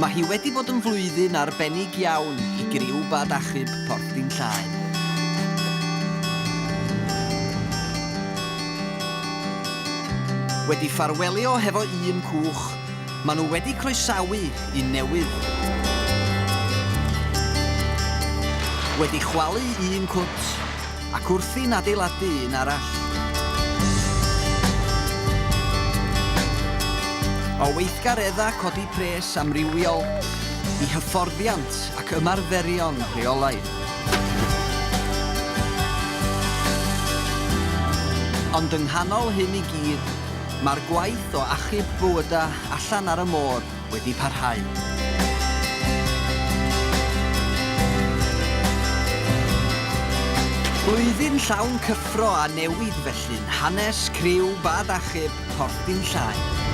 Mae hi wedi bod yn flwyddyn arbennig iawn i griw Bad Achub Porthdinllaen. Wedi ffarwelio hefo un cwch, maen nhw wedi croesawu un newydd. Wedi chwalu un cwt, ac wrthi'n adeiladu un arall. O weithgareddau codi pres amrywiol i hyfforddiant ac ymarferion rheolaidd. Ond yng nghanol hyn i gyd, mae'r gwaith o achub bywydau allan ar y môr wedi parhau. Blwyddyn llawn cyffro a newid felly'n hanes criw Bad Achub Porthdinllaen.